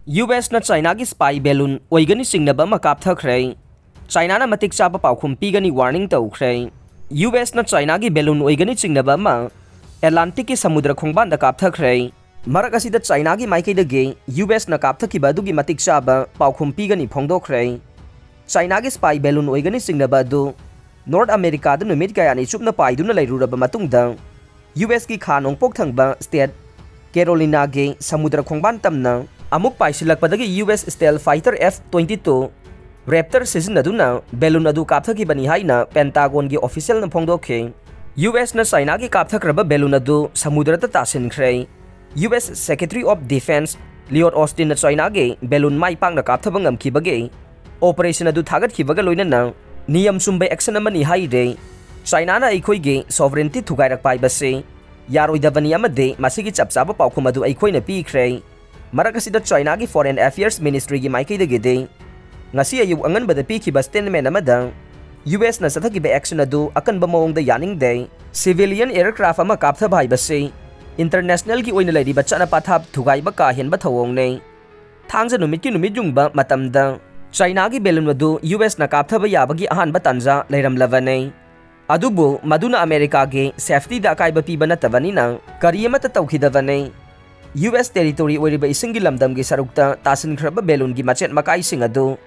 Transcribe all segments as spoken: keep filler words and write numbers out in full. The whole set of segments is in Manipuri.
ꯌꯨ ꯑꯦꯁꯅ ꯆꯥꯏꯅꯥꯒꯤ spy balloon ꯑꯣꯏꯒꯅꯤ ꯆꯤꯡꯅꯕ ꯑꯃ ꯀꯥꯞꯊꯈ꯭ꯔꯦ꯫ ꯆꯥꯏꯅꯥꯅ ꯃꯇꯤꯛ ꯆꯥꯕ ꯄꯥꯎꯈꯨꯝ ꯄꯤꯒꯅꯤ warning ꯇꯧꯈ꯭ꯔꯦ꯫ ꯌꯨ ꯑꯦꯁꯅ ꯆꯥꯏꯅꯥꯒꯤ balloon ꯑꯣꯏꯒꯅꯤ ꯆꯤꯡꯅꯕ ꯑꯃ Atlanticꯀꯤ ꯁꯃꯨꯗ꯭ꯔ ꯈꯣꯡꯕꯥꯟꯗ ꯀꯥꯞꯊꯈ꯭ꯔꯦ꯫ ꯃꯔꯛ ꯑꯁꯤꯗ ꯆꯥꯏꯅꯥꯒꯤ ꯃꯥꯏꯀꯩꯗꯒꯤ ꯌꯨ ꯑꯦꯁꯅ ꯀꯥꯞꯊꯈꯤꯕ ꯑꯗꯨꯒꯤ ꯃꯇꯤꯛ ꯆꯥꯕ ꯄꯥꯎꯈꯨꯝ ꯄꯤꯒꯅꯤ ꯐꯣꯡꯗꯣꯛꯈ꯭ꯔꯦ꯫ ꯆꯥꯏꯅꯥꯒꯤ spy balloon ꯑꯣꯏꯒꯅꯤ ꯆꯤꯡꯅꯕ ꯑꯗꯨ ꯅꯣꯔꯠ ꯑꯃꯦꯔꯤꯀꯥꯗ ꯅꯨꯃꯤꯠ ꯀꯌꯥꯅꯤ ꯆꯨꯞꯅ ꯄꯥꯏꯗꯨꯅ ꯂꯩꯔꯨꯔꯕ ꯃꯇꯨꯡꯗ, ꯌꯨ ꯑꯦꯁꯀꯤ ꯈꯥ ꯅꯣꯡꯄꯣꯛ ꯊꯪꯕ state ꯀꯦꯔꯣꯂꯤꯅꯥꯒꯤ ꯁꯃꯨꯗ꯭ꯔ ꯈꯣꯡꯕꯥꯟ ꯇꯝꯅ ꯑꯃꯨꯛ ꯄꯥꯏꯁꯤꯜꯂꯛꯄꯗꯒꯤ U S stealth fighter F twenty two Raptor ꯁꯤꯖꯤꯟꯅꯗꯨꯅ balloon ꯑꯗꯨ ꯀꯥꯞꯊꯈꯤꯕꯅꯤ ꯍꯥꯏꯅ Pentagonꯒꯤ officialꯅ ꯐꯣꯡꯗꯣꯛꯈꯤ꯫ ꯌꯨ ꯑꯦꯁꯅ ꯆꯥꯏꯅꯥꯒꯤ ꯀꯥꯞꯊꯈ꯭ꯔꯕ balloon ꯑꯗꯨ ꯁꯃꯨꯗ꯭ꯔꯗ ꯇꯥꯁꯤꯟꯈ꯭ꯔꯦ꯫ U S Secretary of Defense Lloyd Austinꯅ ꯆꯥꯏꯅꯥꯒꯤ balloon ꯃꯥꯏ ꯄꯥꯛꯅ ꯀꯥꯞꯊꯕ ꯉꯝꯈꯤꯕꯒꯤ operation ꯑꯗꯨ ꯊꯥꯒꯠꯈꯤꯕꯒ ꯂꯣꯏꯅꯅ ꯅꯤꯌꯝ ꯆꯨꯝꯕ action ꯑꯃꯅꯤ ꯍꯥꯏꯔꯦ꯫ ꯆꯥꯏꯅꯥꯅ ꯑꯩꯈꯣꯏꯒꯤ sovereignty ꯊꯨꯒꯥꯏꯔꯛꯄ ꯍꯥꯏꯕꯁꯤ ꯌꯥꯔꯣꯏꯗꯕꯅꯤ ꯑꯃꯗꯤ ꯃꯁꯤꯒꯤ ꯆꯞ ꯆꯥꯕ ꯄꯥꯎꯈꯨꯝ ꯑꯗꯨ ꯑꯩꯈꯣꯏꯅ ꯄꯤꯈ꯭ꯔꯦ꯫ ꯃꯔꯛ ꯑꯁꯤꯗ ꯆꯥꯏꯅꯥꯒꯤ Foreign Affairs Ministryꯒꯤ ꯃꯥꯏꯀꯩꯗꯒꯤꯗꯤ ꯉꯁꯤ ꯑꯌꯨꯛ ꯑꯉꯟꯕꯗ ꯄꯤꯈꯤꯕ statement ꯑꯃꯗ ꯌꯨ ꯑꯦꯁꯅ ꯆꯠꯊꯈꯤꯕ action ꯑꯗꯨ ꯑꯀꯟꯕ ꯃꯑꯣꯡꯗ ꯌꯥꯅꯤꯡꯗꯦ, civilian aircraft ꯑꯃ ꯀꯥꯞꯊꯕ ꯍꯥꯏꯕꯁꯤ internationalꯒꯤ ꯑꯣꯏꯅ ꯂꯩꯔꯤꯕ ꯆꯠꯅ ꯄꯊꯥꯞ ꯊꯨꯒꯥꯏꯕ ꯀꯥ ꯍꯦꯟꯕ ꯊꯧꯑꯣꯡꯅꯤ꯫ ꯊꯥꯡꯖ ꯅꯨꯃꯤꯠꯀꯤ ꯅꯨꯃꯤꯠ ꯌꯨꯡꯕ ꯃꯇꯝꯗ ꯆꯥꯏꯅꯥꯒꯤ balloon ꯑꯗꯨ ꯌꯨ ꯑꯦꯁꯅ ꯀꯥꯞꯊꯕ ꯌꯥꯕꯒꯤ ꯑꯍꯥꯟꯕ ꯇꯥꯟꯖꯥ ꯂꯩꯔꯝꯂꯕꯅꯤ꯫ ꯑꯗꯨꯕꯨ ꯃꯗꯨꯅ ꯑꯃꯦꯔꯤꯀꯥꯒꯤ safetyꯗ ꯑꯀꯥꯏꯕ ꯄꯤꯕ ꯅꯠꯇꯕꯅꯤꯅ ꯀꯔꯤ ꯑꯃꯠꯇ ꯇꯧꯈꯤꯗꯕꯅꯤ꯫ ꯌꯨ ꯑꯦꯁ territory ꯑꯣꯏꯔꯤꯕ ꯏꯁꯤꯡꯒꯤ ꯂꯝꯗꯝꯒꯤ ꯁꯔꯨꯛꯇ ꯇꯥꯁꯤꯟꯈ꯭ꯔꯕ balloonꯒꯤ ꯃꯆꯦꯠ ꯃꯀꯥꯏꯁꯤꯡ ꯑꯗꯨ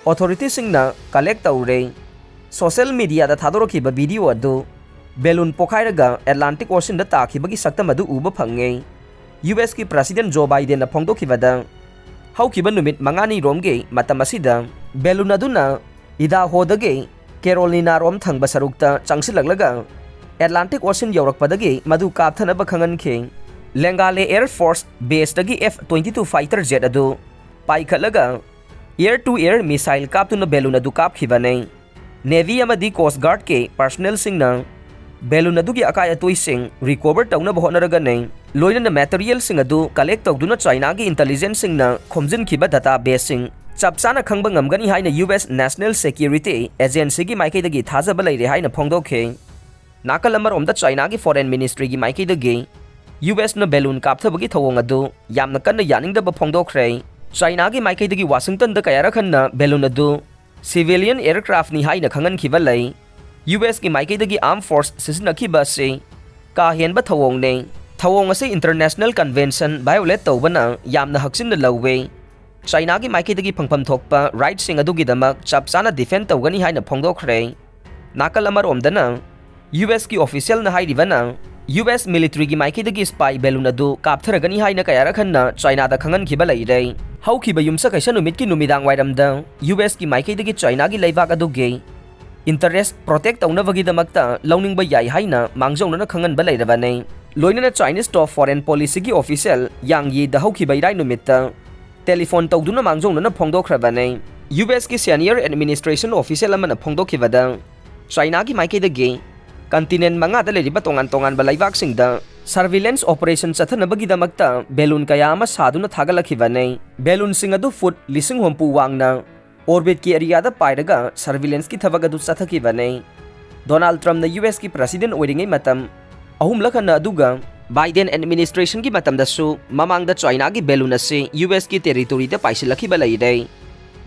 authorityꯁꯤꯡꯅ collect ꯇꯧꯔꯦ꯫ Social mediaꯗ ꯊꯥꯗꯣꯔꯛꯈꯤꯕ video ꯑꯗꯨ balloon ꯄꯣꯈꯥꯏꯔꯒ Atlantic Oceanꯗ ꯇꯥꯈꯤꯕꯒꯤ ꯁꯛꯇꯝ ꯑꯗꯨ ꯎꯕ ꯐꯪꯉꯦ꯫ ꯌꯨ ꯑꯦꯁꯀꯤ President Joe Bidenꯅ ꯐꯣꯡꯗꯣꯛꯈꯤꯕꯗ, ꯍꯧꯈꯤꯕ ꯅꯨꯃꯤꯠ ꯃꯉꯥꯅꯤꯔꯣꯝꯒꯤ ꯃꯇꯝ ꯑꯁꯤꯗ balloon ꯑꯗꯨꯅ ꯏꯗꯥꯍꯣꯗꯒꯤ ꯀꯦꯔꯣꯂꯤꯅꯥꯔꯣꯝ ꯊꯪꯕ ꯁꯔꯨꯛꯇ ꯆꯪꯁꯤꯜꯂꯛꯂꯒ Atlantic Ocean ꯌꯧꯔꯛꯄꯗꯒꯤ ꯃꯗꯨ ꯀꯥꯞꯊꯅꯕ ꯈꯪꯍꯟꯈꯤ꯫ ꯂꯦꯡꯒꯥꯂꯦ Air Force Baseꯇꯒꯤ F twenty two fighter jet ꯑꯗꯨ ꯄꯥꯏꯈꯠꯂꯒ air to air missile ꯀꯥꯞꯇꯨꯅ balloon ꯑꯗꯨ ꯀꯥꯞꯈꯤꯕꯅꯤ꯫ Navy ꯑꯃꯗꯤ Coast Guardꯀꯤ personnelꯁꯤꯡꯅ balloon ꯑꯗꯨꯒꯤ ꯑꯀꯥꯏ ꯑꯇꯣꯏꯁꯤꯡ recover ꯇꯧꯅꯕ ꯍꯣꯠꯅꯔꯒꯅꯤ꯫ ꯂꯣꯏꯅꯅ materialꯁꯤꯡ ꯑꯗꯨ collect ꯇꯧꯗꯨꯅ ꯆꯥꯏꯅꯥꯒꯤ intelligenceꯁꯤꯡꯅ ꯈꯣꯝꯖꯤꯟꯈꯤꯕ databaseꯁꯤꯡ ꯆꯞ ꯆꯥꯅ ꯈꯪꯕ ꯉꯝꯒꯅꯤ ꯍꯥꯏꯅ ꯌꯨ ꯑꯦꯁ National Security Agencyꯒꯤ ꯃꯥꯏꯀꯩꯗꯒꯤ ꯊꯥꯖꯕ ꯂꯩꯔꯦ ꯍꯥꯏꯅ ꯐꯣꯡꯗꯣꯛꯈꯤ꯫ ꯅꯥꯀꯜ ꯑꯃꯔꯣꯝꯗ ꯆꯥꯏꯅꯥꯒꯤ Foreign Ministryꯒꯤ ꯃꯥꯏꯀꯩꯗꯒꯤ ꯌꯨ ꯑꯦꯁꯅ balloon ꯀꯥꯞꯊꯕꯒꯤ ꯊꯧꯑꯣꯡ ꯑꯗꯨ ꯌꯥꯝꯅ ꯀꯟꯅ ꯌꯥꯅꯤꯡꯗꯕ ꯐꯣꯡꯗꯣꯛꯈ꯭ꯔꯦ꯫ ꯆꯥꯏꯅꯥꯒꯤ ꯃꯥꯏꯀꯩꯗꯒꯤ ꯋꯥꯁꯤꯡꯇꯟꯗ ꯀꯌꯥꯔꯛ ꯍꯟꯅ ꯕꯦꯂꯨꯟ ꯑꯗꯨ civilian aircraftꯅꯤ ꯍꯥꯏꯅ ꯈꯪꯍꯟꯈꯤꯕ ꯂꯩ꯫ USꯀꯤ ꯃꯥꯏꯀꯩꯗꯒꯤ armed force ꯁꯤꯖꯤꯟꯅꯈꯤꯕ ꯑꯁꯤ ꯀꯥ ꯍꯦꯟꯕ ꯊꯧꯑꯣꯡꯅꯤ꯫ ꯊꯧꯑꯣꯡ ꯑꯁꯤ international convention violate ꯇꯧꯕꯅ ꯌꯥꯝꯅ ꯍꯛꯆꯤꯟꯅ ꯂꯧꯋꯤ꯫ ꯆꯥꯏꯅꯥꯒꯤ ꯃꯥꯏꯀꯩꯗꯒꯤ ꯐꯪꯐꯝ ꯊꯣꯛꯄ rightꯁꯤꯡ ꯑꯗꯨꯒꯤꯗꯃꯛ ꯆꯞ ꯆꯥꯅ defend ꯇꯧꯒꯅꯤ ꯍꯥꯏꯅ ꯐꯣꯡꯗꯣꯛꯈ꯭ꯔꯦ꯫ ꯅꯥꯀꯜ ꯑꯃꯔꯣꯝꯗꯅ, USꯀꯤ officialꯅ ꯍꯥꯏꯔꯤꯕꯅ, US militaryꯒꯤ ꯃꯥꯏꯀꯩꯗꯒꯤ spy balloon ꯑꯗꯨ ꯀꯥꯞꯊꯔꯒꯅꯤ ꯍꯥꯏꯅ ꯀꯌꯥꯔꯛ ꯍꯟꯅ ꯆꯥꯏꯅꯥꯗ ꯈꯪꯍꯟꯈꯤꯕ ꯂꯩꯔꯦ꯫ ꯍꯧꯈꯤꯕ ꯌꯨꯝꯁꯀꯩꯁ ꯅꯨꯃꯤꯠꯀꯤ ꯅꯨꯃꯤꯗꯥꯡ ꯋꯥꯏꯔꯝꯗ USꯀꯤ ꯃꯥꯏꯀꯩꯗꯒꯤ ꯆꯥꯏꯅꯥꯒꯤ ꯂꯩꯕꯥꯛ ꯑꯗꯨꯒꯤ interest protect ꯇꯧꯅꯕꯒꯤꯗꯃꯛꯇ ꯂꯧꯅꯤꯡꯕ ꯌꯥꯏ ꯍꯥꯏꯅ ꯃꯥꯡꯖꯧꯅꯅ ꯈꯪꯍꯟꯕ ꯂꯩꯔꯕꯅꯤ꯫ ꯂꯣꯏꯅꯅ Chinese top foreign policyꯒꯤ official Yang Yi ꯗ ꯍꯧꯈꯤꯕ ꯏꯔꯥꯏ ꯅꯨꯃꯤꯠꯇ telephone ꯇꯧꯗꯨꯅ ꯃꯥꯡꯖꯧꯅꯅ ꯐꯣꯡꯗꯣꯛꯈ꯭ꯔꯕꯅꯤ꯫ USꯀꯤ senior administration official ꯑꯃꯅ ꯐꯣꯡꯗꯣꯛꯈꯤꯕꯗ, ꯆꯥꯏꯅꯥꯒꯤ ꯃꯥꯏꯀꯩꯗꯒꯤ continent ꯃꯉꯥꯗ ꯂꯩꯔꯤꯕ ꯇꯣꯉꯥꯟ ꯇꯣꯉꯥꯟꯕ ꯂꯩꯕꯥꯛꯁꯤꯡꯗ surveillance operation ꯆꯠꯊꯅꯕꯒꯤꯗꯃꯛꯇ balloon ꯀꯌꯥ ꯑꯃ ꯁꯥꯗꯨꯅ ꯊꯥꯒꯠꯂꯛꯈꯤꯕꯅꯤ꯫ Balloonꯁꯤꯡ ꯑꯗꯨ foot ꯂꯤꯁꯤꯡ ꯍꯨꯝꯐꯨ ꯋꯥꯡꯅ orbitꯀꯤ areaꯗ ꯄꯥꯏꯔꯒ surveillanceꯀꯤ ꯊꯕꯛ ꯑꯗꯨ ꯆꯠꯊꯈꯤꯕꯅꯤ꯫ Donald Trumpꯅ USꯀꯤ president ꯑꯣꯏꯔꯤꯉꯩ ꯃꯇꯝ ꯑꯍꯨꯝꯂꯛ ꯍꯟꯅ, ꯑꯗꯨꯒ Biden administrationꯒꯤ ꯃꯇꯝꯗꯁꯨ ꯃꯃꯥꯡꯗ ꯆꯥꯏꯅꯥꯒꯤ balloon ꯑꯁꯤ USꯀꯤ territoryꯗ ꯄꯥꯏꯁꯤꯜꯂꯛꯈꯤꯕ ꯂꯩꯔꯦ꯫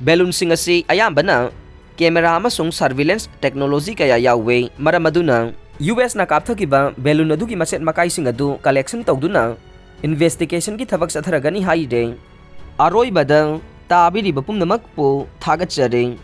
Balloonꯁꯤꯡ ꯑꯁꯤ ꯑꯌꯥꯝꯕꯅ camera ꯑꯃꯁꯨꯡ surveillance technology ꯀꯌꯥ ꯌꯥꯎꯋꯦ, ꯃꯔꯝ ꯑꯗꯨꯅ USꯅ ꯀꯥꯞꯊꯈꯤꯕ balloon ꯑꯗꯨꯒꯤ ꯃꯆꯦꯠ ꯃꯀꯥꯏꯁꯤꯡ ꯑꯗꯨ collection ꯇꯧꯗꯨꯅ investigationꯒꯤ ꯊꯕꯛ ꯆꯠꯊꯔꯒꯅꯤ ꯍꯥꯏꯔꯦ꯫ ꯑꯔꯣꯏꯕꯗ, ꯇꯥꯕꯤꯔꯤꯕ ꯄꯨꯝꯅꯃꯛꯄꯨ ꯊꯥꯒꯠꯆꯔꯤ꯫